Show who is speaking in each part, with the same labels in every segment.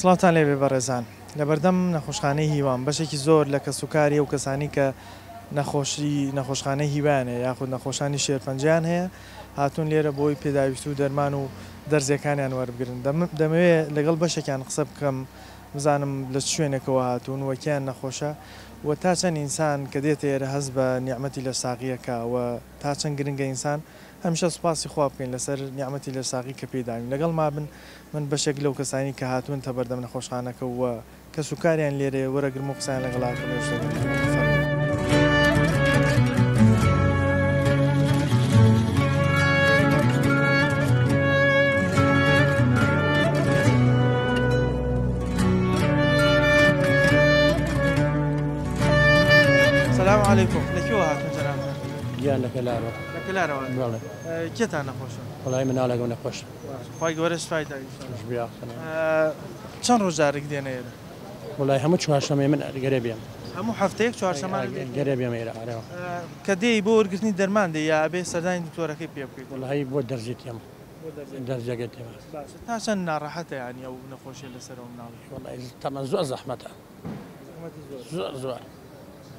Speaker 1: سڵاوتان لێبێ بەڕێزان. لەبەردەم نەخۆشخانەی هیوام بەشێکی زۆر لە کەسوکاری ئەو کەسانی کە نەخۆشی نەخۆشخانەی هیوایان هەیە یاخود نەخۆشانی شێرپەنجەیان هەیە هاتوون لێرە بۆی پێداویستی و دەرمان و دەرزیەکانیان وەربگرن. دەمەوێ لەگەڵ بەشێکیان قسە بکەم بزانم لە چ شوێنێکەوە هاتوون و کێیان نەخۆشە و تا چەند ئینسان کە دێتە ئێرە هەست بە نیعمەتی لەشساغییەکە و تا چەند گرنگە ئینسان هەمیشە سوپاسی خوا بکەین لەسەر نیعمەتی لەشساغی کە پێی داوین. لەگەڵما بن من بەشێک لەو کەسانی کە هاتوونتە بەردەم نەخۆشخانەکە و کەسوکاریان لێرەیە وەرەگرم و قسەیان لەگەڵا ئەکەم ئێوەش لەگەڵمان بن. فەرموون. سلام علیکم لە کوێوە هاتوون جەنابتان؟
Speaker 2: گیان لە کەلارەوە.
Speaker 1: لە کەلارەوە هاتوون.
Speaker 2: بەڵێ.
Speaker 1: کێتان نەخۆشە؟
Speaker 2: وەڵایی مناڵێکم نەخۆشە.
Speaker 1: خوای گەورە شفای دا ئینشاڵا. چەند ڕۆژ جارێک دێنە ئێرە؟
Speaker 2: وەڵای هەموو چوارشەممەی من گەرێ بێم.
Speaker 1: هەموو هەفتەیەک چوارشەمانە دێیت؟
Speaker 2: گەرێ بێم ئێرە ئەرێ.
Speaker 1: کە دێی بۆ وەرگرتنی دەرمان دێی یا ئەبێ سەردانی دکتۆرەکەی پێ بکەیت؟
Speaker 2: وەڵای بۆ دەرزی تێم. دەرزیەکەی تێم.
Speaker 1: باشە تا چەند ناڕەحەتە یانی ئەو نەخۆشیە لەسەر ئەو مناڵە؟
Speaker 2: وەڵای تەمەن زۆر زەحمەتە.
Speaker 1: زەحمەتی زۆرە.
Speaker 2: زۆر زۆر.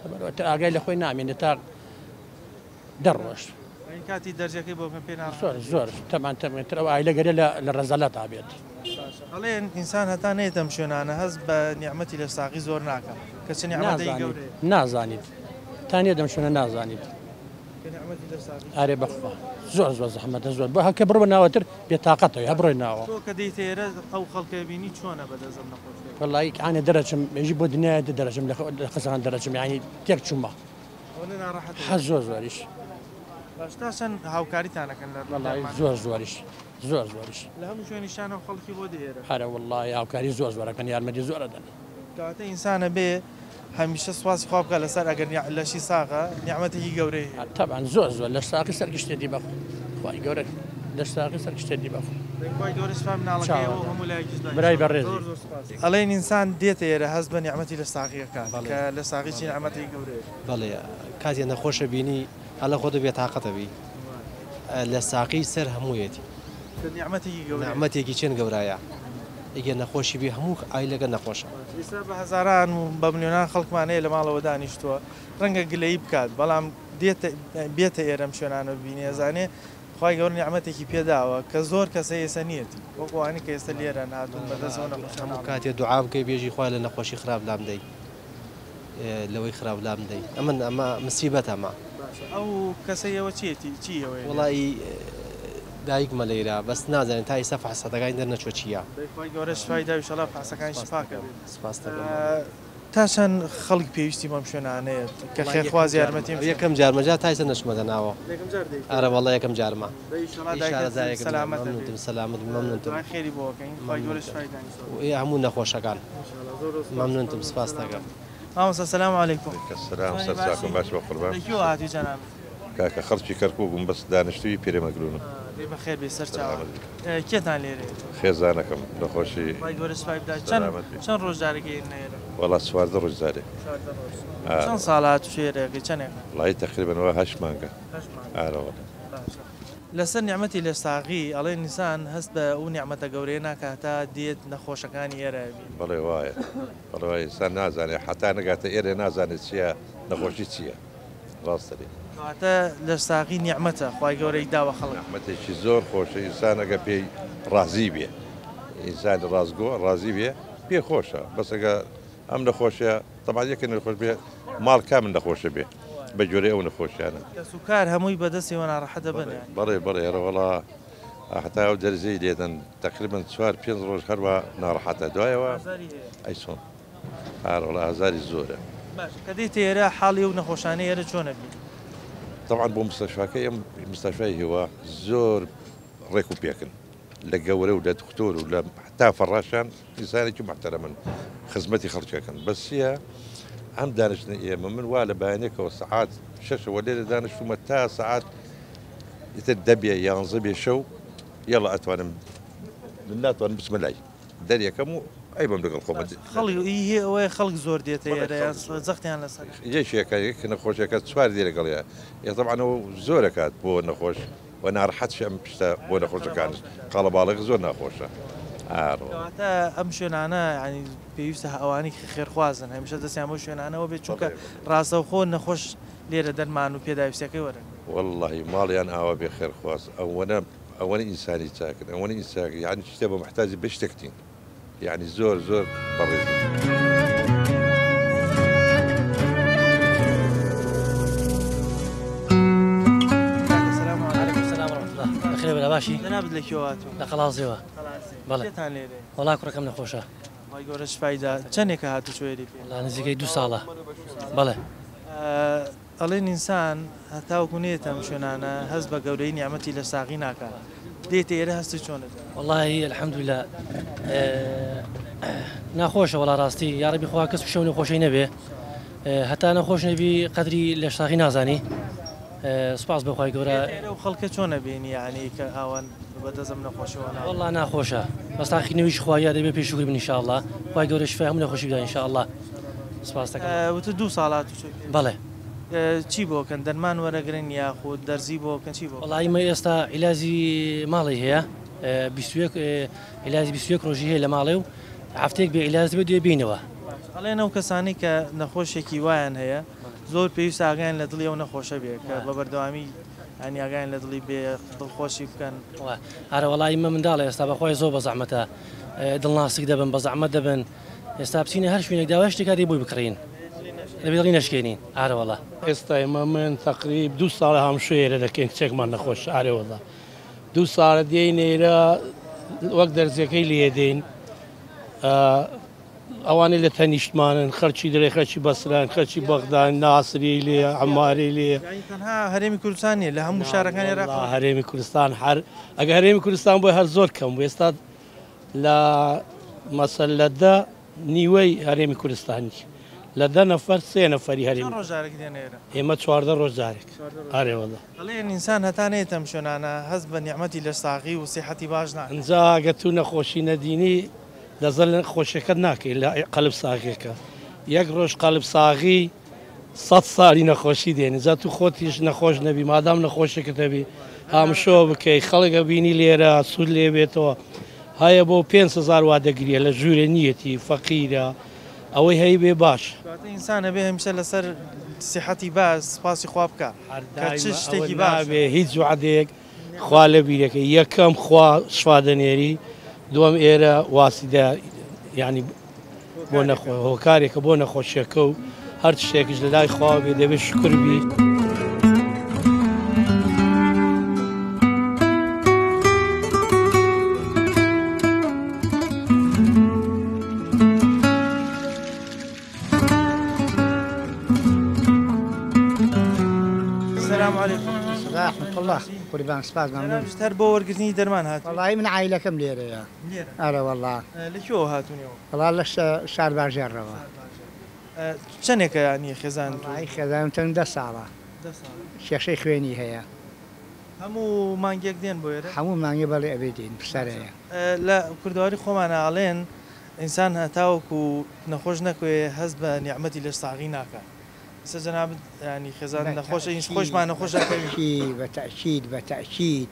Speaker 2: لەبەرئەوە تر ئاگای لە خۆی نامێنێ تا دە ڕۆژ.
Speaker 1: یانی کاتی دەرزیەکەی بۆ بکەن پێ ناڕەحەت
Speaker 2: زۆر زۆر تەمان تەمان تر ئەو ئایلە گەرێ لە لە ڕەزالەتا بێت.
Speaker 1: باشە ئەڵێن ئینسان هەتا نەیەتە ئەم شوێنانە هەست بە نیعمەتی لەشساغی زۆر ناکا کە چ نیعمەتێکی
Speaker 2: نازانیت
Speaker 1: گەورەیە.
Speaker 2: نازانیت تا نێت ئەم شوێنە نازانیت.
Speaker 1: کە نیعمەتی لەشساغی چ
Speaker 2: ئارێ بەخوا زۆر زۆر زەحمەتە زۆر بۆ هەکە بڕۆ ناوەتر بێتاقەتەوەی هە بڕۆی ناوە.
Speaker 1: تۆ کە دێیتە ئێرە ئەو خەڵکە بینی چۆنە بەدەست ئەم نەخۆشیە؟
Speaker 2: وەڵایی عانێ دەرەچم مێژی بۆ دنیایە دەرەچم لە خەسەخانە دەرەچم یانی تێک چوومە.
Speaker 1: ئەوەندە ناڕەحەتە؟
Speaker 2: حە زۆر زۆریش.
Speaker 1: باش تا چەند هاوکاریتان ئەکەن لە
Speaker 2: وەڵایی
Speaker 1: دەرمان؟
Speaker 2: زۆر زۆریش زۆر زۆریش.
Speaker 1: لە هەموو شوێنیشتانەوە خەڵکی بۆ دێ ئێرە؟
Speaker 2: ئەرە وەڵایی هاوکاری زۆر زۆر ئەکەن یارمەتی زۆر ئەدەن.
Speaker 1: کەواتە ئینسان ئەبێ هەمیشە سوپاسی خوا بکات لەسەر ئەگەر لەشی ساغە نیعمەتێکی گەورەی هەیە.
Speaker 2: تەبعەن زۆر زۆر لەش ساغی سەر گشتێتی بەخوا خوای گەورە لەش ساغی سەر گشتێتی بەخوا.
Speaker 1: دەی خوای گەورە شفای مناڵەکەی ئەوە و هەموو لایەکیش دا
Speaker 2: برای
Speaker 1: ئینشاڵڵا.
Speaker 2: بەڕێزی.
Speaker 1: زۆر زۆر سوپاس. ئەڵێن ئینسان دێتە ئێرە هەست بە نیعمەتی لەش ساغی ئەکات کە لەش ساغی چی نیعمەتێکی گەورەیە.
Speaker 3: بەڵێ کاتێ نەخۆشە بینی ئەلە خۆتە بێتاقەتە بی لە ساقی سەر هەموویەتی.
Speaker 1: کە نیعمەتێکی گەورەیە.
Speaker 3: نیعمەتێکی چەند گەورایە ئەگەر نەخۆشی بی هەموو عایلەکە نەخۆشە.
Speaker 1: ئێستا بە هەزاران و بە ملیۆنان خەڵکمان هەیە لە ماڵەوە دانیشتووە ڕەنگە گلەیی بکات بەڵام دێتە بێتە ئێرە ئەم شوێنانە ببینێ ئەزانێ خوای گەورە نیعمەتێکی پێداوە کە زۆر کەس هەیە ئێستا نییەتی وەکو ئەوانەی کە ئێستا لێرەن هاتوون بەدەست ئەو نەخۆشیانە
Speaker 3: هەموو
Speaker 1: ئەڵێن.
Speaker 3: کاتێ دوعا بکەی بێژی خوایە لە نەخۆشی خراپ لام دەی لەوەی خراپ لام دەی ئەمن ئەمە مسیبەتە ئەمە.
Speaker 1: باشە ئەو کەسەی ئێوە چیەتی چی ئێوەیە لێرە؟
Speaker 3: وەڵایی دایکمە لەیرە بەس نازانین تا ئیستا فەحسەتەکانی دەرنەچوە چیە.
Speaker 1: دەی خوای گەورە شفای دا ئیشەڵا فەحسەکانی
Speaker 3: سپاست
Speaker 1: شفا
Speaker 3: دەکەم
Speaker 1: کەبێت.
Speaker 3: سپاست دەکەم مەمنون.
Speaker 1: تا چەند خەڵک پێویستی بەم شوێنانەیە کە
Speaker 3: وەڵا یەکەم
Speaker 1: خێرخواز
Speaker 3: جارمە
Speaker 1: یارمەتیم شوێن
Speaker 3: یەکەم جارمە جا تا ئیستا نەچومەتە ناوە
Speaker 1: یەکەم جار دێیت
Speaker 3: ئەرە وەڵا یەکەم جارمە
Speaker 1: دەی ئیشەڵا
Speaker 3: هیچ
Speaker 1: دایکت
Speaker 3: شارەزایەکم نیە
Speaker 1: سەلامەتە بێ
Speaker 3: مەمنونتم سەلامەت بی مەمنونتم
Speaker 1: دوعای خێری بۆ ئەکەین خوای گەورە
Speaker 3: مەمنونتم
Speaker 1: شفای دا ئینشاڵا.
Speaker 3: و ئێ هەموو نەخۆشەکان
Speaker 1: ئینشاڵا زۆر زۆر سوپاس
Speaker 3: مەمنونتم
Speaker 1: مەمنون
Speaker 3: سپاست
Speaker 1: سەلامەت
Speaker 3: دەکەم.
Speaker 1: مامۆستا سلام علیکم.
Speaker 4: علیک السلام
Speaker 1: چۆنی
Speaker 4: سەر
Speaker 1: باشی
Speaker 4: چاکم باش بەقوربان
Speaker 1: لە کوێوە هاتووی جەنابت؟
Speaker 4: کاکە خەڵکی کەرکوکم بەس دانیشتووی پیرەمەگرونم.
Speaker 1: دەی بەخێر بێی سەر چاوان.
Speaker 4: سەلامەت بی.
Speaker 1: کێتان لێرەیە؟
Speaker 4: خێزانەکەم نەخۆشی
Speaker 1: خوای گەورە شفای بدات. چەند
Speaker 4: سەلامەت بی.
Speaker 1: چەند ڕۆژ جارێک ئێنە ئێرە؟
Speaker 4: وەڵا 14 ڕۆژ جارێ.
Speaker 1: 14 ڕۆژ.
Speaker 4: ئارە
Speaker 1: چەند
Speaker 4: وەڵا.
Speaker 1: ساڵە هاتوچۆی ئێرە ئەکەی چەنێکە؟
Speaker 4: وەڵایی تەقریبەن وا هەشت مانگە.
Speaker 1: هەشت مانگە.
Speaker 4: ئارە وەڵا.
Speaker 1: باشە. لەسەر نیعمەتی لەشساغی ئەڵێن ئینسان هەست بە ئەو نیعمەتە گەورەیە ناکا هەتا دێت نەخۆشەکانی ئێرە ئەبینێ.
Speaker 4: بەڵێ وایە. بەڵێ وایە ئینسان نازانێ حەتا نەگاتە ئێرە نازانێ چیە نەخۆشی چیە. ڕاستە لێ.
Speaker 1: کەواتە لەشساغی نیعمەتە خوای گەورەی داوە خەڵک.
Speaker 4: نیعمەتێکی زۆر خۆشە ئینسان ئەگەر پێی ڕازی بێ ئینسانی ڕاستگۆ ڕازی بێ پێ خۆشە بەس ئەگە ئەم نەخۆشیە تەبعەن یەکێ نەخۆش بێ ماڵ کامن نەخۆشە بێ بە گوێرەی ئەو نەخۆشیانە.
Speaker 1: کەسوکار هەمووی بەدەستیەوە ناڕەحەت دەبن
Speaker 4: بەڵێ
Speaker 1: یانی.
Speaker 4: بەڵێ بەڵێ ئەرەوەڵا هەتا ئەو دەرزیەی لێدەن تەقریبەن چوار پێنج ڕۆژ هەروا ناڕەحەتە دوایەوە
Speaker 1: ئازاری هەیە.
Speaker 4: ئەی چۆن ئارەوەڵا ئازاری زۆرە.
Speaker 1: باشە کە دێیتە ئێرە حاڵی ئەو نەخۆشانەی ئێرە چۆن ئەبینی؟
Speaker 4: تەبعەن بۆ مستەشفاکەی ئەم مستەشفای هیوا زۆر ڕێک و پێکن لە گەورە و لە دکتۆر و لە حتا فەڕاشان ئینسانێکی محتەرەمن خزمەتی خەڵکەکەن بەس چییە ئەم دانیشتنە ئێمە من وا لە بەیانێکەوە سەعات شەشەوە لێرە دانیشتومە تا سەعات ئیتر دەبێ یانزە بێ شەو یەڵا ئەتوانم من ناتوانم بچمە لای دەریەکەم و ئەیبەم لەگەڵ خۆمە.
Speaker 1: خەڵک ئی هی ئەوەیە خەڵک زۆر دێتە
Speaker 4: بەڵێ
Speaker 1: ئێرە یان
Speaker 4: خەڵک زۆر.
Speaker 1: زەختیان لەسەرە؟
Speaker 4: یەکێکە یەک نەخۆشێکە چوار دێ لەگەڵیا ئێ تەبعەن ئەو زۆرەکات بۆ نەخۆش و ناڕەحەتشە ئەم شتە بۆ نەخۆشەکانش قەڵەباڵغ زۆر ناخۆشە. ئارۆ.
Speaker 1: کەواتە ئەم شوێنانە یانی پێویستە ئەوانەی کە خێرخوازن هەمیشە دەستیان بەو شوێنانەوە بێت چونکە ڕاستەوخۆ نەخۆش لێرە دەرمان و پێداویستیەکەی وەرەگرێت.
Speaker 4: وەڵڵاهی ماڵیان ئاوا بێ خێرخواز ئەوەنە ئەوەنە ئینسانی چاکن ئەوەنە ئینساک یانی شتێ بە محتاجی بە شتێک نین یانی زۆر زۆر بەڕێزن.
Speaker 1: کاکە سلام علیکم.
Speaker 5: علیکم سلام ورحمة الله. بەخێر بێ باشی؟
Speaker 1: جەنابت لە کوێوە هاتوون؟
Speaker 5: لە قەڵاوزێوە.
Speaker 1: قەڵادزێ.
Speaker 5: بەڵێ.
Speaker 1: چێتان لێرەیە؟
Speaker 5: وەڵا کوڕەکەم نەخۆشە.
Speaker 1: خوای گەورە شفای دا. چەندێکە هاتوچۆ ئێرەی پێ؟
Speaker 5: وەڵا نزیکەی دوو ساڵە. بەڵێ.
Speaker 1: ئەڵێن ئینسان هەتاوەکو نەیەتە ئەم شوێنانە هەست بە گەورەیی نیعمەتی لەش ساغی ناکا. دێیتە ئێرە هەستت چۆنە؟
Speaker 5: وەڵاهی الحمدللە ناخۆشە وەڵا ڕاستی یاڕەبی خوا کەس تووشی ئەو نەخۆشەی نەبێ هەتا نەخۆش نەبی قەدری لەش ساغی نازانی سوپاس بۆ خوای گەورە.
Speaker 1: ئێرە و خەڵکە چۆن ئەبینی یانی کە ئاوان بە دەست ئەم نەخۆشیەوە ناڵێنن؟
Speaker 5: وەڵا ناخۆشە بەس تاقیکردنەوەیش خوایە دەبێ پێی شوکر بین ان شاء اللە خوای گەورە شفای هەموو نەخۆشی بدا ان شاء اللە سوپاس دەکەم.
Speaker 1: وتت دوو ساڵ هاتوچۆی پێ؟
Speaker 5: بەڵێ.
Speaker 1: چی بۆ کەن دەرمان وەرەگرن یاخود دەرزی بۆ کەن چی بۆ؟
Speaker 5: وەڵا ئیمە ئێستا عیلاجی ماڵی هەیە 21 عیلاجی 21 ڕۆژی هەیە لە ماڵێ و هەفتەیەک بێ عیلاج دەبێت دوێ بینەوە.
Speaker 1: ئەڵێن ئەو کەسانەی کە نەخۆشێکی وایان هەیە زۆر پێویستە ئاگایان لە دڵی ئەو نەخۆشە بێ کە بە بەردەوامی یانی ئاگایان لە دڵی بێ دڵخۆشی بکەن.
Speaker 5: ئارە وەڵا ئیمە منداڵە ئێستا بەخوای زۆر بەزەحمەتە دڵ ناسک دەبن بەزەحمەت دەبن ئێستا بچینە هەر شوێنێک داوای شتێک دەی بۆی بکڕین دەبێ دڵی نەشکێنین ئارە وەڵا.
Speaker 6: ئێستا ئێمە من تەقریب دوو ساڵە هامشۆ ئێرە دەکەین کچێکمان نەخۆشە ئارێ وەڵا دوو ساڵە دێین ئێرە وەک دەرزیەکەی لێ دێین ئەوانەی لە تەنیشتمانن خەرکی دەرێ خەرکی بەسران خەرکی بەغدان ناسری لێ عماری لێ
Speaker 1: تەنها هەرێمی کوردستان نیە لە هەموو شارەکانی عێراق
Speaker 6: هەرێمی کوردستان هەر ئەگە هەرێمی کوردستان بۆی هەر زۆر کەم بوو ئێستا لە مەسەل لە دە نیوەی هەرێمی کوردستانی لە دە نەفەر سێ نەفەری هەرێمی
Speaker 1: چەند ڕۆژ جارێک دێنە ئێرە؟
Speaker 6: ئێمە 14 ڕۆژ جارێک. ئارێ وەڵا.
Speaker 1: ئەڵێن ئینسان هەتا نەیەتە ئەم شوێنانە هەست بە نیعمەتی لەش ساغی و سیحەتی باش ناکات.
Speaker 6: ئینجا گەر تو نەخۆشی نەدینی لەزەر خۆشیەکەت ناکەی لە قەلب ساغیەکە یەک ڕۆژ قەلب ساغی سەد سالی نەخۆشی دێنی جا تو خۆتیش نەخۆش نەبی مادام نەخۆشێکت هەبی هامشۆ بکەی خەڵک ئەبینی لێرە سوود لێ بێتەوە هەیە بۆ 5000 وا دەگریە لە ژوورێ نیەتی فەقیرە ئەوەی هەی بێ باش.
Speaker 1: کەواتە ئینسان ئەبێ هەمیشە لەسەر سیحەتی باش سوپاسی خوا بکا کە چ شتێکی باشە.
Speaker 6: نابێ هیچ وعدەیەک خوا لە بیرەکەی یەکەم خوا شفا دەنێری دووەم ئێرە واسیدە یعنی بۆ نەخۆ هۆکارێکە بۆ نەخۆشیەکە و هەر شتێکیش لە لای خوا بێ دەبێ شکر بی.
Speaker 1: سلام علیکم.
Speaker 7: رحمة الله قوربان سپاس ممنون.
Speaker 1: جەنابیشت هەر بۆ وەرگرتنی دەرمان هاتووی؟
Speaker 7: وەڵایی من عایلەکەم لێرەیە.
Speaker 1: لێرە؟
Speaker 7: ئەرێ وەڵا.
Speaker 1: لە کوێوە هاتوون ئێوە؟
Speaker 7: وەڵا لە شارباژێڕەوە.
Speaker 1: چەندێکە یانی خێزان؟
Speaker 7: وەڵایی خێزانم چەند دە ساڵە.
Speaker 1: دە ساڵە.
Speaker 7: کێشەی خوێنی هەیە.
Speaker 1: هەموو مانگێک دێن بۆ ئێرە؟
Speaker 7: هەموو مانگێ بەڵێ ئەبێ دێین پرسەرەیە.
Speaker 1: لە کوردەواری خۆمانە ئەڵێن ئینسان هەتاوەکو نەخۆش نەکەوێ هەست بە نیعمەتی لەش ساغی ناکا. ئێستا جەنابت یانی خێزان نەخۆشە ئینش خۆشمان نەخۆش ئەکەوین.
Speaker 7: بە تەئکید بە تەئکید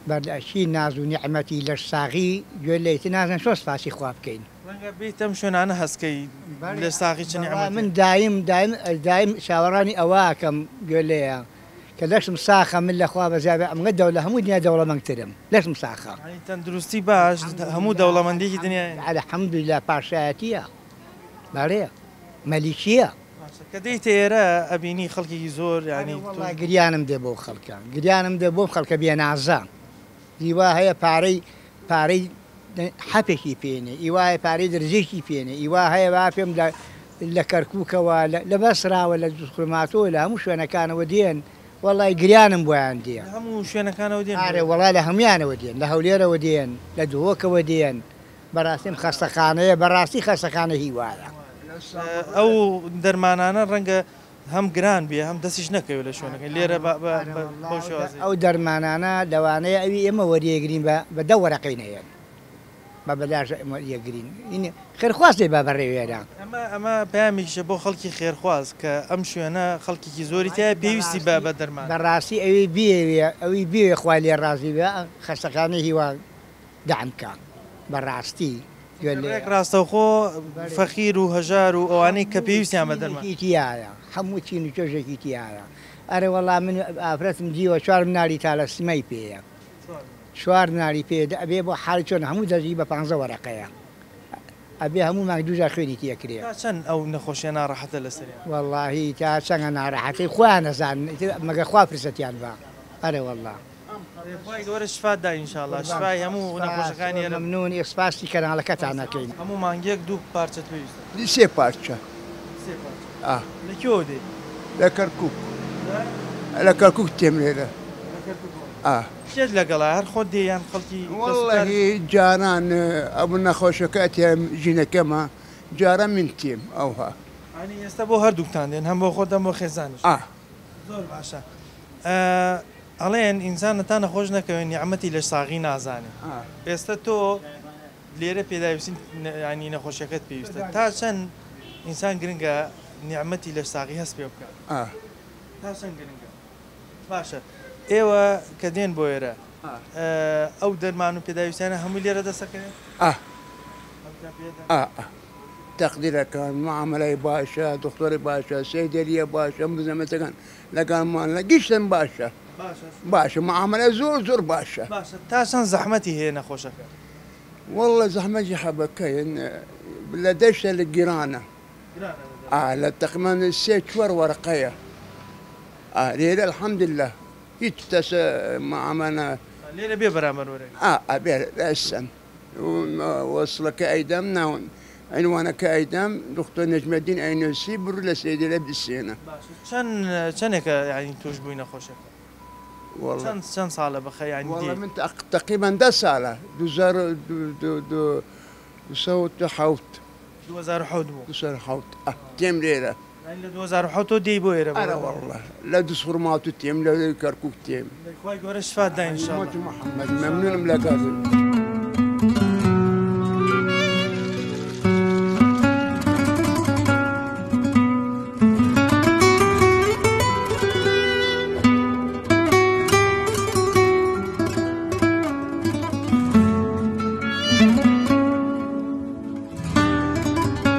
Speaker 7: بە تەئکید ناز و نیعمەتی لەش ساغی گوێ لێیت نازانم چۆن سپاسی خوا بکەین.
Speaker 1: ڕەنگە بێیتە ئەم شوێنانە هەست کەی لەش ساغی چ نیعمەتێکە.
Speaker 7: من دایم دایم دایم چاوەڕانی ئەوە ئەکەم گوێ لێیە کە لەشم ساخە من لە خوا بەزیا بێ ئەمە دەولە هەموو دنیا دەوڵەمەندترم لەشم ساخە.
Speaker 1: یانی تەندروستی باش هەموو دەوڵەمەندیەکی دنیایە.
Speaker 7: الحمدللە پاشایەتیە بەڵێ مەلیکیە.
Speaker 1: باشە کە دێیتە ئێرە ئەبینی خەڵکێکی زۆر یانی
Speaker 7: ئەرێ وەڵا گریانم دێ بۆ خەڵکە گریانم دێ بۆم خەڵکە بێنازە هیوا هەیە پارەی پارەی حەپێکی پێ نیە ئیوا هەیە پارەی درزێکی پێ نیە ئیوا هەیە وا پێم لە لە کەرکوکەوە لە بەسراوە لە دوزخورماتووە لە هەموو شوێنەکانەوە دێن وەڵای گریانم بۆیان دێ.
Speaker 1: لە هەموو شوێنەکانەوە دێن؟
Speaker 7: ئارێ وەڵا لە هەموویانەوە دێن لە هەولێرەوە دێن لە دهۆکەوە دێن بەڕاستی ئەم خەستەخانەیە بەڕاستی خەستەخانە هیوایە.
Speaker 1: ئەو دەرمانانە ڕەنگە هەم گران بێ هەم دەستیش نەکەوێت لە شوێنەکە لێرە بەو شێوازەی.
Speaker 7: ئەو دەرمانانە لەوانەیە ئەوی ئێمە وەریەگرین بە دە وەرەقەی نەیەن بە بەلاش وەریەگرین خێرخواز دەیبا بەڕێوێرە.
Speaker 1: ئەمە ئەمە پەیامێکیشە بۆ خەڵکی خێرخواز کە ئەم شوێنە خەڵکێکی زۆری تیایە پێویستی بە دەرمانە.
Speaker 7: بەڕاستی ئەوی بیەوێ ئەوی بیەوێ خوای لێ ڕازی بێ خەستەخانەی هیوا دەعم کا. بەڕاستی گوێ لێ
Speaker 1: ڕێک ڕاستەوخۆ فەقیر و هەژار و ئەوانەی کە پێویستیان بە دەرمان.
Speaker 7: چینێکی تیایە، هەموو چین و توێژێکی تیایە. ئەرێ وەڵا من ئافرەتم دیوە چوار مناڵی تالەسیمای پێیە، چوار مناڵی پێیە، دە ئەبێ بۆ حاڵی چۆن هەموو دەژی بە پانزە وەرەقەیە، ئەبێ هەموو مانگ دوو جار خوێنی تێکرێ.
Speaker 1: تا چەند ئەو نەخۆشیە ناڕەحەتە لەسەریان؟
Speaker 7: وەڵاهی تا چەنگە ناڕەحەتەی خۆیان ئەزانن ئیتر مەگەر خوا فرسەتیان با. ئەرێ وەڵا.
Speaker 1: خوای گەورە شفات دا ان شاء اللە شفای هەموو نەخۆشەکانی ئێرە.
Speaker 7: مەمنون سپاسی کەناڵەکەتان ئەکەین.
Speaker 1: هەموو مانگێک دوو پارچەت پێویستە.
Speaker 8: سێ پارچە.
Speaker 1: سێ پارچە.
Speaker 8: ئا.
Speaker 1: لە کوێوە دێی؟
Speaker 8: لە کەرکوک. لە کەرکوک تێم لێرە.
Speaker 1: لە کەرکوکەوە.
Speaker 8: ئا.
Speaker 1: کێت لەگەڵە هەر خۆت دێی یان خەڵکی کەسوکارت؟
Speaker 8: وەڵڵەهی جاران ئەو نەخۆشەکە ئەتێم ژنەکەمە جاران من تێم ئەوها.
Speaker 1: یانی ئێستا بۆ هەردووکتان دێن هەم بۆ خۆت هەم بۆ خێزانیشت؟
Speaker 8: ئا.
Speaker 1: زۆر باشە ئەڵێن ئینسان هەتا نەخۆش نەکەوێ نیعمەتی لەش ساغی نازانێ ئێستا تۆ لێرە پێداویستی ینی نەخۆشیەکەت پێویستە تا چەند ئینسان گرنگە نیعمەتی لەش ساغی هەست پێ بکات تا چەند گرنگە باشە ئێوە کە دێن بۆ ئێرە ئەو دەرمان و پێداویستیانە هەمووی لێرە دەسەکەوێت؟
Speaker 8: تەقدیرەکان معامەلەی باشە دکتۆری باشە سەیدەلیە باشە مزەمەتەکان لەگەڵمان لە گشتن باشە باشە معامەلە زۆر زۆر باشە.
Speaker 1: باشە تا چەند زەحمەتی هەیە نەخۆشەکە؟
Speaker 8: واللە زەحمەتی حەبەکە لە دەشتە لە گیرانە لە تەقریبا سێ چوار وەرقەیە لێرە الحمدللە هیچ تەسە معامەلە
Speaker 1: لێرە بێ بەرامبەر وەرەگرن.
Speaker 8: ئا بێ ئەسەن وەسڵەکە ئەیدەم ناون عنوانەکە ئەیدەم دکتۆر نەجمەدین ئەینوسی بڕو لە سەیدەلە بسێنە.
Speaker 1: باشە چەند چەنێکە یانی توش بووی نەخۆشەکە؟
Speaker 8: واللە
Speaker 1: چەند چەند ساڵە بەخە یانی
Speaker 8: واللە
Speaker 1: دێی؟
Speaker 8: من تقریبا دە ساڵە دوزار و دو دو دوسەد و حەوت.
Speaker 1: 2007 بوو.
Speaker 8: 2007 ئە تێم لێرە.
Speaker 1: یانی لە 2007 تۆ دێی بۆ ئێرە بۆ
Speaker 8: ئەرە واللە لە دوسخورماتوو تێم لە کەرکوک تێم.
Speaker 1: خوای گەورە شفات دا ان شاء اللە.
Speaker 8: محمد ممنونم لە کاتت.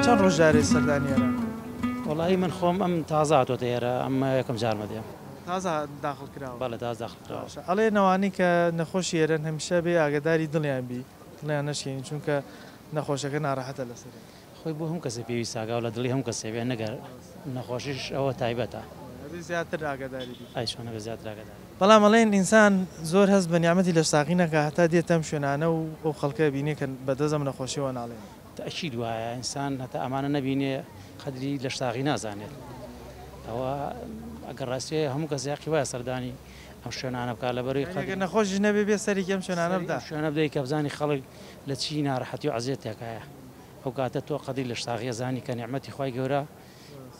Speaker 1: چەند ڕۆژ جارێ سەردانی ئێرە؟
Speaker 5: وەڵایی من خۆم ئەم تازە هاتۆتە ئێرە ئەم یەکەم جارمە دێم.
Speaker 1: تازە داخڵ کراوە؟
Speaker 5: بەڵێ تازە داخڵ کراوە.
Speaker 1: باشە ئەڵێن ئەوانەی کە نەخۆشی ئێرەن هەمیشە بێ ئاگاداری دڵیان بی دڵیان نەشکێنی چونکە نەخۆشەکە ناڕەحەتە لەسەری.
Speaker 5: خۆی بۆ هەموو کەسێ پێویستە ئاگاو لە دڵی هەموو کەسێ بێ نەگەر نەخۆشیش ئەوە تایبەتە.
Speaker 1: ئەبێ زیاتر ئاگاداری بی.
Speaker 5: ئای چۆن ئەبێ زیاتر ئاگاداری.
Speaker 1: بەڵام ئەڵێن ئینسان زۆر هەست بە نیعمەتی لەشساغی نەکا هەتا دێتە ئەم شوێنانە و ئەو خەڵکە ئەبینێ کە بەدەست ئەم نەخۆشیەوە ناڵێنن.
Speaker 5: تەئکید وایە ئینسان هەتا ئەمانە نەبینێ قەدری لەشساغی نازانێت. ئەوە ئەگەر ڕاستیە هەموو کەس یاقی وایە سەردانی ئەم شوێنانە بکات لەبەرەوەی
Speaker 1: یانی ئەگەر نەخۆشیش نەبێ بێ سەرێکی ئەم شوێنانە
Speaker 5: سەری
Speaker 1: بدا.
Speaker 5: ئەم شوێنە بدەی کە بزانی خەڵک لە چی ناڕەحەتی و عەزێتێکایە. ئەو کاتە تۆ قەدری لەشساغی ئەزانی کە نیعمەتی خوای گەورە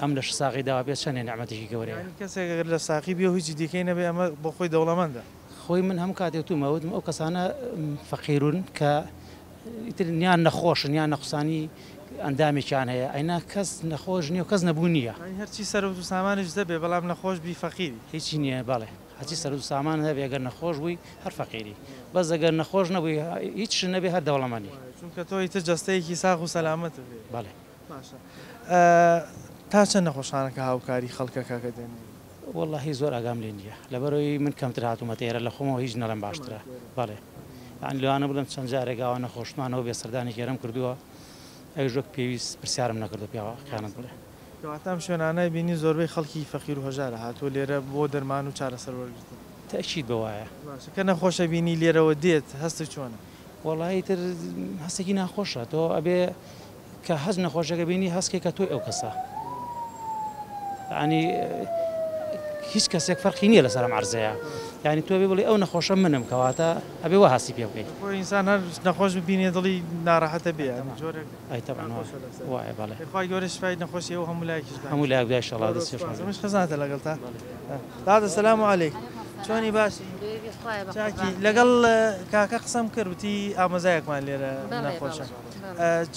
Speaker 5: ئەم لەشساغی داوە پێ چەندێ نیعمەتێکی گەورەیە.
Speaker 1: یانی کەسێک ئەگەر لەشساغی بێ و هیچی دیکەی نەبێ ئەمە بۆ خۆی دەوڵەمەندە.
Speaker 5: خۆی من هەموو کاتێ وتومە وتم ئەو کەسانە فەقیرون کە ئیتر یان نەخۆشن یان نەقسانی ئەندامێکیان هەیە ئەینا کەس نەخۆش نییە و کەس نەبوو نییە.
Speaker 1: یانی هەرچی سەرەوت و سامانیش هەبێ بەڵام نەخۆش بی فەقیری.
Speaker 5: هیچی نییە بەڵێ هەرچی سەرەوت و سامان هەبێ ئەگەر نەخۆش بووی هەر فەقیری بەس ئەگەر نەخۆش نەبووی هیچ نەبێ هەر دەوڵەمەنی.
Speaker 1: چونکە تۆ ئیتر جەستەیەکی ساغ و سەلامەتت هەیە.
Speaker 5: بەڵێ.
Speaker 1: باشە تا چەند نەخۆشخانەکە هاوکاری خەڵکەکە کە دێن؟
Speaker 5: وەڵاهی زۆر ئاگام لێ نییە لەبەرئەوەی من کەمتر هاتوومەتە ئێرە لە خۆمەوە هیچ نەڵێم باشترە بەڵێ یانی لەوانە بڵێم چەند جارێک ئاوا نەخۆشمانەوە بێ سەردانێکی ئێرەم کردووە ئەویش وەک پێویست پرسیارم نەکردووە پیاوە خیانەت بڵێ.
Speaker 1: کەواتە ئەم شوێنانە بینی زۆربەی خەڵکی فەقیر و هەژارە هاتووە لێرە بۆ دەرمان و چارەسەر وەرگرتن.
Speaker 5: تەئکید بە وایە.
Speaker 1: باشە کە نەخۆشە بینی لێرەوە دێت هەستت چۆنە؟
Speaker 5: وەڵاهی ئیتر هەستێکی ناخۆشە تۆ ئەبێ کە هەست نەخۆشەکە بینی هەستکەی کە تۆی ئەو کەسە یعنی هیچ کەسێک فەرقی نییە لەسەر ئەم عەرزەیە یعنی تۆ بێ بڵێ ئەو نەخۆشە منم کەواتە ئەبێ وا هەستی پێ بکەی.
Speaker 1: خۆ ئینسان هەر نەخۆش ببینێ دڵی ناڕەحەتە بێ یعنی جۆرێک
Speaker 5: ئەی تەبعەن
Speaker 1: ناخۆشە لەسەر.
Speaker 5: وایە بەڵێ.
Speaker 1: خوای گەورە شفای نەخۆشی ئەو هەموو لایەکیش دا.
Speaker 5: هەموو لایەک بدا ئیشەڵا
Speaker 1: زۆر
Speaker 5: دەست
Speaker 1: سوپاس.
Speaker 5: خۆش.
Speaker 1: ئەمەش خزمەتە لەگەڵتا. دادە سلام علیک چۆنی باشی چاکی لەگەڵ کاکە قسەم کرد وتی ئامۆزایەکمان لێرە نەخۆشە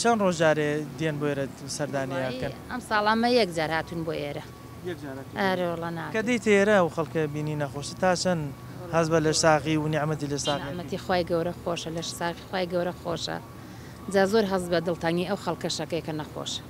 Speaker 1: چەند ڕۆژ جارێ دێن بۆ ئێرە سەردانی ئەکەن؟
Speaker 9: ئەم ساڵ ئەمە یەک جار هاتوون بۆ ئێرە.
Speaker 1: یەک جار هاتوون.
Speaker 9: ئەرێ وەڵا ناتوون.
Speaker 1: کە دێیتە ئێرە ئەو خەڵکە بینی نەخۆشە تا چەند هەست بە لەشساغی و نیعمەتی لەشساغی ئەکەی؟
Speaker 9: نیعمەتی خوای گەورە خۆشە لەشساغی خوای گەورە خۆشە. جا زۆر هەست بە دڵتەنگی ئەو خەڵکەشەکەی کە نەخۆشە.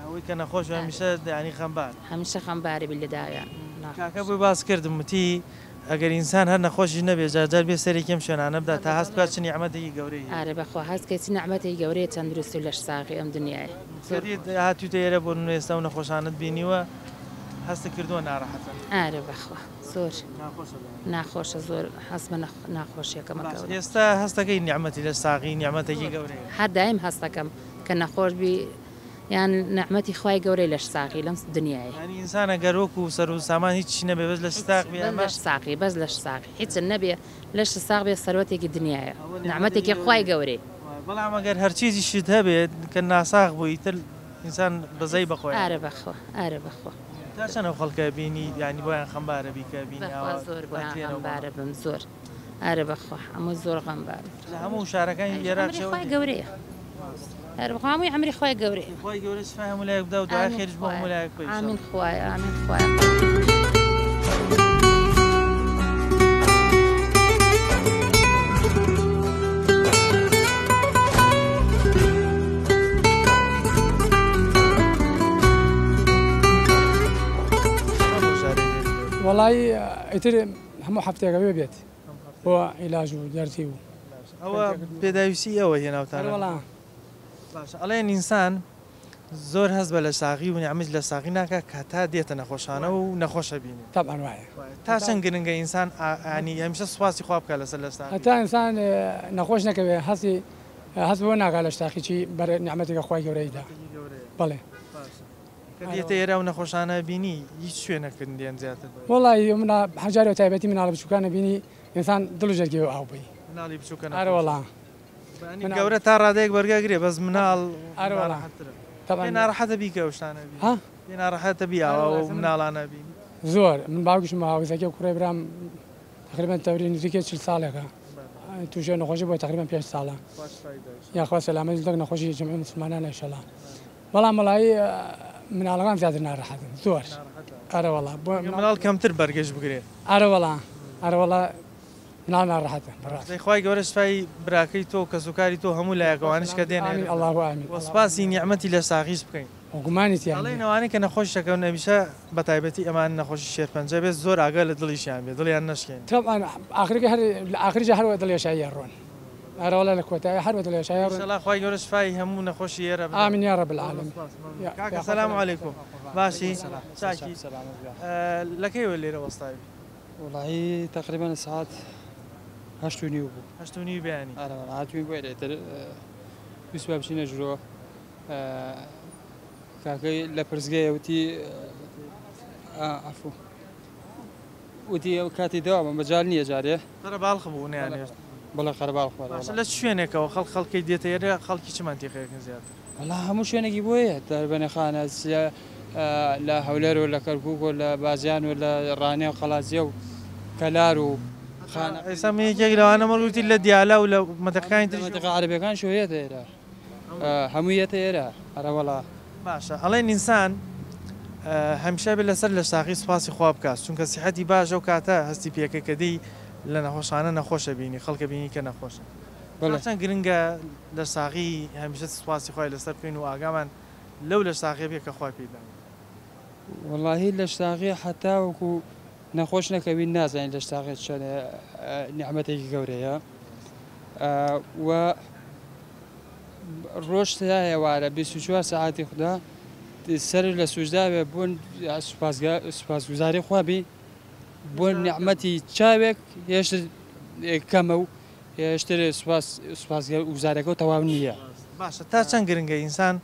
Speaker 1: ئەوەی کە نەخۆش بێ هەمیشە یانی خەمبار.
Speaker 9: هەمیشە خەمبارە بی لە داویان ناخۆش.
Speaker 1: کاکە بۆی باس کردم وتی ئەگەر ئینسان هەر نەخۆشیش نەبێ جار جار بێ سەرێکی ئەم شوێنانە بدا تا هەست بکات چ نیعمەتێکی گەورەی هەیە.
Speaker 9: ئارێ بەخوا هەست کەی چ نیعمەتێکی گەورەیە تەندروستی و لەش ساغی ئەم دنیایە زۆر.
Speaker 1: کە هاتویتە ئێرە بۆ نمونە ئێستا ئەو نەخۆشانەت بینیوە هەستت کردووە ناڕەحەتن؟
Speaker 9: ئارێ بەخوا زۆر
Speaker 1: ناخۆشە بەیان.
Speaker 9: ناخۆشە زۆر هەست بە ناخۆشیەکەم
Speaker 1: باش
Speaker 9: ئەکەم.
Speaker 1: ئێستا هەستەکەی نیعمەتی لەش ساغی نیعمەتێکی
Speaker 9: زۆر
Speaker 1: گەورەیە.
Speaker 9: هەر دایم هەستەکەم کە نەخۆش بی یان نەعمەتی خوای گەورەی لەش ساغی لەم دنیایە.
Speaker 1: یانی ئینسان ئەگەر وەکو سەر و سامان هیچی نەبێ بەس لەش ساغ بێ
Speaker 9: بەس
Speaker 1: ئەمە.
Speaker 9: لەش ساغی بەس لەش ساغی هیچت نەبێ لەشت ساغ بێ سەروەتێکی دنیایە
Speaker 1: ئەوە
Speaker 9: نەعمەتێکی
Speaker 1: نەعمەتێکی
Speaker 9: خوای
Speaker 1: گەورەیە.
Speaker 9: گەورەی.
Speaker 1: بەڵام ئەگەر هەرچیزیشت هەبێت کە ناساغ بووی ئیتر ئینسان بەزەی بە خۆیا.
Speaker 9: ئارە بەخوا ئارە بەخوا.
Speaker 1: تا چەند ئەو خەڵکە بینی یانی بۆیان خەمبارە بی کە بینی
Speaker 9: بەخوا
Speaker 1: ئاوا
Speaker 9: زۆر بۆیان
Speaker 1: ئەتلێنەوە بۆ
Speaker 9: غەمبارە بم زۆر ئارە بەخوا هەموو زۆر غەمبارم.
Speaker 1: لە هەموو شارەکانی
Speaker 9: ئەویش
Speaker 1: ئێراق
Speaker 9: ئەمری
Speaker 1: شێوە
Speaker 9: خوای
Speaker 1: دێ.
Speaker 9: گەورەیە. ئارە بەخوا هەمووی ئەمری خوای گەورەیە.
Speaker 1: خوای گەورە شفای هەموو لایەک بدا و دوعای
Speaker 9: ئامین
Speaker 1: خێریش بۆ هەموو
Speaker 9: خوایە
Speaker 1: لایەک بکە
Speaker 9: ئامین
Speaker 1: ئیشەڵا.
Speaker 9: خوایە ئامین خوایە.
Speaker 10: وەڵایی ئیتر هەموو هەفتەیەک ئەبێ بێت بۆ عیلاج و دەرزی و
Speaker 1: ئەوە پێداویستی ئەوە هێناوتانە
Speaker 10: وەڵا
Speaker 1: باشە ئەڵێن ئینسان زۆر هەست بە لەشساغی و نیعمەتی لەشساغی ناکا کە تا دێتە نەخۆشخانە و نەخۆشە بینێ
Speaker 10: تەبعەن وایە
Speaker 1: تا چەند گرنگە ئینسان ینی هەمیشە سوپاسی خوا بکا لەسەر لەشساغی
Speaker 10: هەتا ئینسان نەخۆش نەکەوێ هەستی هەست بەوە ناکا لەشساغی چی بەر نیعمەتێکە خوای گەورەی دا بەڵێ
Speaker 1: باشە کە دێتە ئێرە ئەو نەخۆشانە بینی هیچ شوێنەکن دێن زیاتر بە
Speaker 10: وەڵی منە هەجارێ تایبەتی مناڵە بچووکانە بینی ئینسان دڵ و جەرگی ئاو بووی
Speaker 1: مناڵی بچووکە
Speaker 10: ئەرە وەڵا
Speaker 1: گەورە تا ڕادەیەک بەرگە گرێ بەس مناڵ
Speaker 10: ئەرە وەڵا
Speaker 1: ناڕەحەتترە.
Speaker 10: تەبعەن
Speaker 1: پێ ناڕەحەتە بی کە ئەو شتانە بینی
Speaker 10: ها
Speaker 1: پێ ناڕەحەتە بی ئاوا ئەو مناڵانە بینی
Speaker 10: زۆر من باوکیشم هاوزەکێ کوڕێ برام تقریبا تەوری نزیکێ 40 ساڵێکە تووشێ نەخۆشی بۆ تقریبا 5 ساڵە یاخوا سەلامەتی دڵ نەخۆشی جمعی مسلمانان ئینشەڵا بەڵام وەڵایی مناڵەکان زیاتر ناڕەحەتن زۆر ئەرە وەڵا بۆ
Speaker 1: مناڵ کەمتر بەرگەش بگرێ
Speaker 10: ئەرە وەڵا ئەرە وەڵا مناڵ ناڕەحەتە بەڕاست.
Speaker 1: دەی خوای گەورە شفای براکەی تۆ و کەسوکاری تۆ هەموو لایەک ئەوانەش کە دێن
Speaker 10: ئامین
Speaker 1: ئێرە
Speaker 10: اللە ئامین
Speaker 1: وە سوپاسی نیعمەتی لەشساغیش بکەین.
Speaker 10: گومانی تیا
Speaker 1: ئەڵێن
Speaker 10: نیە.
Speaker 1: ئەوانەی کە نەخۆش دەکەون هەمیشە بە تایبەتی ئەمان نەخۆشی شێرپەنجە بێت زۆر ئاگا لە دڵیشیان بێت دڵیان نەشکێنن.
Speaker 10: تەبعەن ئاخرەکەی هەر لە ئاخریشا هەر وە دڵێشایی ئەڕۆن. ئەرە وەڵا لە کۆتایی هەر وە دڵێشایی ئەڕۆن.
Speaker 1: ئینشەڵا خوای گەورە شفای هەموو نەخۆشی ئێرە بدات.
Speaker 10: ئامین یا رب العالمین.
Speaker 1: زۆر سوپاس مەمنون. کاکە سلام علیکم باشی چاکی لە کەیوە لێرە وەستاوی؟
Speaker 11: وەڵایی تەقریبەن سەعات 8:30 بوو.
Speaker 1: 8:30 بەیانی.
Speaker 11: ئەرە وەڵا هاتووین بۆ ئێرە ئیتر ویستمان بچینە ژوورەوە کاکەی لە پرسگەیە وتی عەفو وتی ئەو کاتی دەوامە مەجال نییە جارێ.
Speaker 1: قەرەباڵخ بوو نەیانهێشت.
Speaker 11: بەڵێ قەرەباڵخ بوو.
Speaker 1: باشە لە چ شوێنێکەوە خەڵک خەڵکی دێتە ئێرە خەڵکی چ مەنتیقەیەکن زیاتر؟
Speaker 11: وەڵا هەموو شوێنێکی بۆ هەیە دەربەنەخانە لە هەولێر و لە کەرکوک و لە بازیان و لە ڕانیە و قەڵادزێ و کەلار و خانە.
Speaker 1: ئێستا من یەکێک لەوانە مەڵ وتی لە دیالا و لە مەنتیقەکانی تریش.
Speaker 11: مەنتیقە عەرەبیەکان شۆ یەتە ئێرە هەموو یەتە ئێرە ئەرە وەڵا.
Speaker 1: باشە ئەڵێن ئینسان هەمیشە بێ لەسەر لەشساغی سوپاسی خوا بکات چونکە سیحەتی باشە و کاتە هەستی پێکە کە دێی لە نەخۆشخانە نەخۆشە بینی خەڵکە بینی کە نەخۆشە
Speaker 11: بەڵێ.
Speaker 1: چەند گرنگە لەشساغی هەمیشە سوپاسی خوای لەسەر بکەین و ئاگامان لەو لەشساغیە بێ کە خوا پێی داوین.
Speaker 11: وەڵاهی لەشساغی حەتاوەکو نەخۆش نەکەوین نازانین لەشساغی چەند نیعمەتێکی گەورەیە و ڕۆژ تا ئێوارە 24 سەعاتی خودا سەر لە سوژدا بێ بۆ سوپاسگوزاری خوا بی بۆ نیعمەتی چاوێک هێشتر کەمە و هێشتر سوپاسگوزارەکە تەواو نییە.
Speaker 1: باشە تا چەند گرنگە ئینسان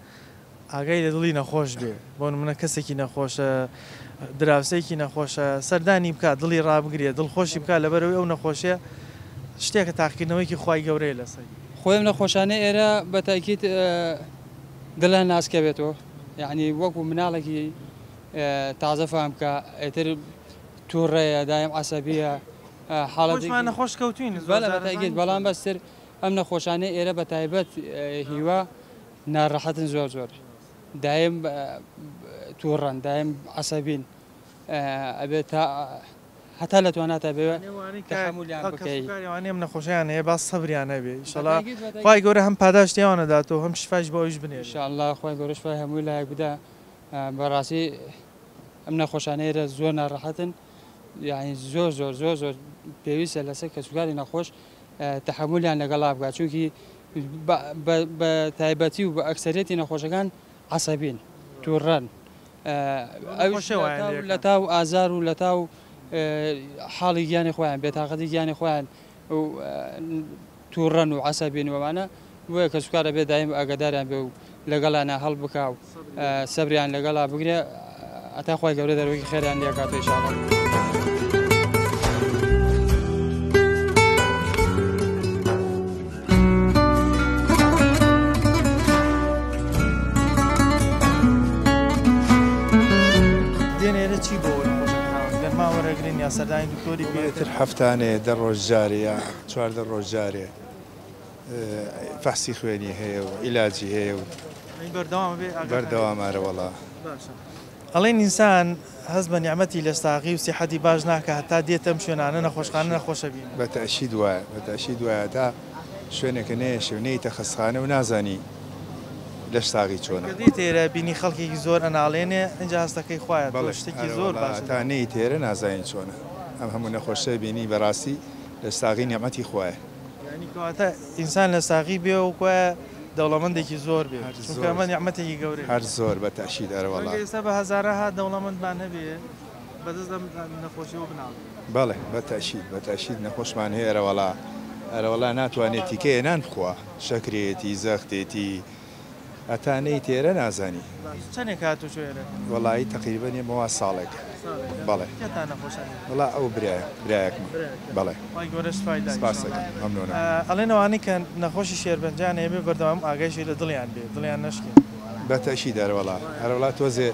Speaker 1: ئاگای لە دڵی نەخۆش بێ بۆ نمونە کەسێکی نەخۆشە دراوسێکی نەخۆشە سەردانی بکات دڵی ڕابگرێ دڵخۆشی بکات لەبەرەوەی ئەو نەخۆشیە شتێکە تاقیکردنەوەیەکی خوای گەورەیە لەسەری.
Speaker 11: خۆیم نەخۆشانەی ئێرە بە تاکید دڵیان ناسکەبێتەوە یعنی وەکو مناڵێکی تازە فام بکە ئیتر تووڕەیە دایم عەسەبیە حاڵەتێکی
Speaker 1: خۆشمان نەخۆش کەوتوین زۆر
Speaker 11: بەڵێ
Speaker 1: جار
Speaker 11: بە تاکید
Speaker 1: ئەزانین.
Speaker 11: بەڵام بەستر ئەم نەخۆشانەی ئێرە بە تایبەت هیوا ناڕەحەتن زۆر زۆر دایم تووڕەن دایم عەسەبین ئەبێت تا هەتا لە تواناتا بێ تەحەمولیان بکەی.
Speaker 1: کەسوکاری ئەوانەی ئەم نەخۆشیان هەیە با سەبریان هەبێ ئیشەڵا خوای گەورە هەم پاداشتی ئەوان ئەداتەوە هەم شفایش بۆ ئەویش بنێرێ.
Speaker 11: ئیشەڵا خوای گەورە شفای هەموو لایەک بدا بەڕاستی ئەم نەخۆشانە ئێرە زۆر ناڕەحەتن یانی زۆر زۆر زۆر زۆر پێویستە لەسەر کەسوکاری نەخۆش تەحەمولیان لەگەڵا بکات چونکی بە تایبەتی و بە ئەکسەرێتی نەخۆشەکان عەسەبین توڕەن ئەویش لەتاو ئازار و لەتاو حاڵی گیانی خۆیان بێتاقەتی گیانی خۆیان و تووڕەن و عەسەبین و ئەمانە بۆیە کەسوکار ئەبێ دایم ئاگاداریان بێ و لەگەڵیانا هەڵ بکا و سەبریان لەگەڵا بگرێ هەتا خوای گەورە دەروەکی خێریان لێ کاتەوە ئیشاڵڵا.
Speaker 1: دێن ئێرە چی بۆ نەخۆشەکان دەرمان وەرەگرن یا سەردانی دکتۆری پێ
Speaker 12: تر هەفتانەیە دە ڕۆژ جارێ یا 14 ڕۆژ جارێ فەحسی خوێنی هەیە و عیلاجی هەیە و
Speaker 1: بەردەوام بێ
Speaker 12: بەردەوام ئارە وەڵا.
Speaker 1: باشە ئەڵێن ئینسان هەست بە نیعمەتی لەشساغی و سیحەتی باش ناکا هەتا دێتە ئەم شوێنانە نەخۆشخانە نەخۆشە بینێ.
Speaker 12: بە تەئشید وایە بە تەئشید وایە تا شوێنێکە نەیەشێ و نەیتە خەستخانە و نازانی لەش ساغی چۆنە.
Speaker 1: کە دێیتە ئێرە بینی خەڵکێکی زۆر ئەناڵێنێ ئینجا هەستەکەی خوایە تۆ
Speaker 12: بەڵێ
Speaker 1: شتێکی
Speaker 12: ئەرە
Speaker 1: زۆر
Speaker 12: وەڵا
Speaker 1: باشت
Speaker 12: تا نەیتە ئێرە نازانی چۆنە ئەم هەموو نەخۆشە بینی بەڕاستی لەش ساغی نیعمەتی خوایە.
Speaker 1: یانی کەواتە ئینسان لە ساغی بێ و کوایە دەوڵەمەندێکی زۆر بێ
Speaker 12: هەر
Speaker 1: چونکە
Speaker 12: زۆر
Speaker 1: ئەمە نیعمەتێکی گەورەیە.
Speaker 12: هەر زۆر بە تەئشید ئەرەوەڵا.
Speaker 1: ڕەنگە ئێستا بە هەزارەها دەوڵەمەندمان هەبێ بەدەست ئەم نەخۆشیەوە بناڵێن.
Speaker 12: بەڵێ بە تەئشید بە تەئشید نەخۆشمان هەیە ئەرەوەڵا ئەرەوەڵا ناتوانێ تیکەیە نان بخوا شەکرەیەتی زەختێتی هەتا نەیتە ئێرە نازانی.
Speaker 1: باش چەنێک هاتوچۆ ئێرە کەن؟
Speaker 12: وەڵایی تەقریبەن ئێمە وا ساڵێکە.
Speaker 1: ساڵێکە؟
Speaker 12: بەڵێ.
Speaker 1: کێتان نەخۆشە لێرە؟
Speaker 12: وەڵا ئەو برایە برایەکمە.
Speaker 1: برایەکتە.
Speaker 12: بەڵێ.
Speaker 1: خوای گەورە شفای دا
Speaker 12: سپاست
Speaker 1: ئینشاڵڵا.
Speaker 12: دەکەم مەمنونم.
Speaker 1: ئەڵێن ئەوانەی کە نەخۆشی شێرپەنجەیان هەیە بێ بەردەوام ئاگایشی لە دڵیان بێ دڵیان نەشکێ.
Speaker 12: بە تەئکید ئەرەوەڵا ئەرەوەڵا تۆزێ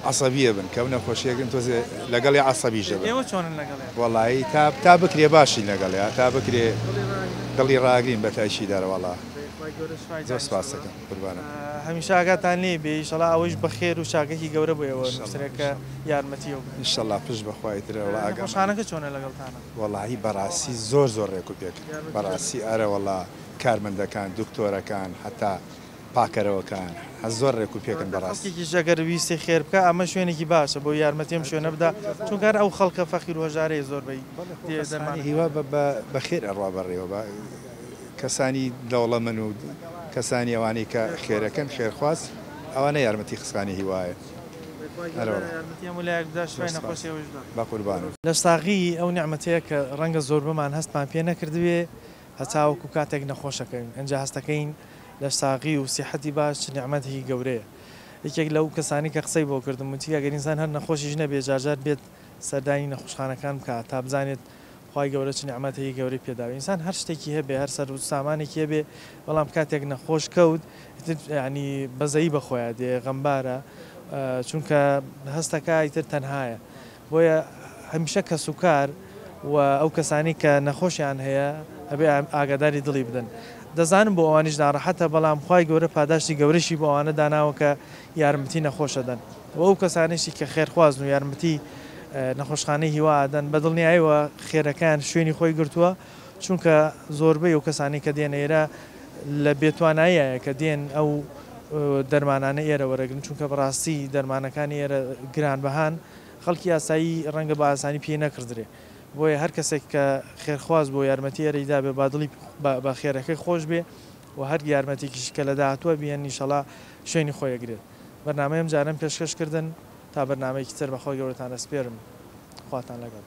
Speaker 12: عەسەبیە بن کە ئەو نەخۆشیە گرن تۆزێ لەگەڵی عەسەبیش دەبن.
Speaker 1: ئێوە چۆنن لەگەڵیان؟
Speaker 12: وەڵایی تا تا بکرێ باشین لەگەڵیا تا بکرێ دڵی ڕاگرین بە تەئکید ئەرەوەڵا.
Speaker 1: خوای گەورە شفای دا
Speaker 12: زۆر سپاست
Speaker 1: ئینشاڵڵا.
Speaker 12: دەکەم قوربانت.
Speaker 1: هەمیشە ئاگاتان لێی بێ ئیشەڵا ئەوەیش بەخێر و چاکەکی گەورە بۆ ئێوە
Speaker 12: ئینشەڵا
Speaker 1: نووسرێ کە
Speaker 12: ئینشەڵا.
Speaker 1: یارمەتی ئەو بدەن.
Speaker 12: ئینشەڵا پشت بە خوا ئیتر وەڵا ئاگامان.
Speaker 1: نەخۆشخانەکە چۆنە لەگەڵتانا؟
Speaker 12: وەڵاهی بەڕاستی زۆر زۆر ڕێک و پێکن
Speaker 1: یارمەتی دەدەن؟
Speaker 12: بەڕاستی ئەرەوەڵا کارمەندەکان دکتۆرەکان حەتا پاکەرەوەکان هە زۆر ڕێک و پێکن
Speaker 1: کەواتە
Speaker 12: بەڕاستی.
Speaker 1: خەڵکێکیش ئەگەر ویستی خێر بکا ئەمە شوێنێکی باشە بۆ یارمەتی ئەم شوێنە بدا چونکە هەر ئەو خەڵکە فەقیر و هەژارەیە زۆربەی
Speaker 12: بەڵێ خۆ
Speaker 1: دێ
Speaker 12: خەستخانەی
Speaker 1: دەرمانەکان.
Speaker 12: هیوا بە بە بە خێر ئەڕوا بەڕێوە بە کەسانی دەوڵەمەن و کەسانی ئەوانەی کە خێرەکەن خێرخواز ئەوانە یارمەتی خەستخانەی هیوایەن.
Speaker 1: خوای گەورە
Speaker 12: ئەرەوەڵا.
Speaker 1: یارمەتی هەموو لایەک بدا
Speaker 12: زۆر
Speaker 1: شفای
Speaker 12: سپاس.
Speaker 1: نەخۆشی ئەویش بدا.
Speaker 12: بەقوربانت.
Speaker 1: لەشساغی ئەو نیعمەتەیە کە ڕەنگە زۆربەمان هەستمان پێ نەکردبێ هەتاوەکو کاتێک نەخۆشەکەوین ئنجا هەستەکەین لەشساغی و سیحەتی باش چ نیعمەتێکی گەورەیە یەکێک لەو کەسانی کە قسەی بۆ کردم وتی ئەگەر ئینسان هەر نەخۆشیش نەبێ جارجار بێت سەردانی نەخۆشخانەکان بکا تا بزانێت خوای گەورە چ نیعمەتێکی گەورەی پێداوە ئینسان هەر شتێکی هەبێ هەر سەروت سامانێکی هەبێ بەڵام کاتێک نەخۆش کەوت ئیتر یانی بەزەیی بەخۆیا دێ غەمبارە چونکە هەستەکا ئیتر تەنهایە بۆیە هەمیشە کەسوکار و ئەو کەسانەی کە نەخۆشیان هەیە ئەبێ ئاگاداری دڵی بدەن دەزانم بۆ ئەوانیش ناڕەحەتە بەڵام خوای گەورە پاداشتی گەورەشی بۆ ئەوانە داناوە کە یارمەتی نەخۆش ئەدەن و ئەو کەسانەشی کە خێرخوازن و یارمەتی نەخۆشخانەی هیوا ئەدەن بە دڵنیایەوە خێرەکەیان شوێنی خۆی گرتووە چونکە زۆربەی ئەو کەسانەی کە دێنە ئێرە لە بێتواناییایە کە دێن ئەو دەرمانانە ئێرە وەرەگرن چونکە بەڕاستی دەرمانەکانی ئێرە گرانبەهان خەڵکی ئاسایی ڕەنگە بە ئاسانی پێی نەکڕدرێ بۆیە هەر کەسێک کە خێرخواز بووە یارمەتی ئێرەی دابێ با دڵی بە خێرەکەی خۆش بێ و هەر یارمەتێکیشی کە لە داهاتووە بیەن ئیشەڵا شوێنی خۆی ئەگرێت بەرنامەی ئەم جارەم پێشکەش کردن تا بەرنامەیەکی تر بە خوای گەورەتان ئەسپێرم خواتان لەگەڵ.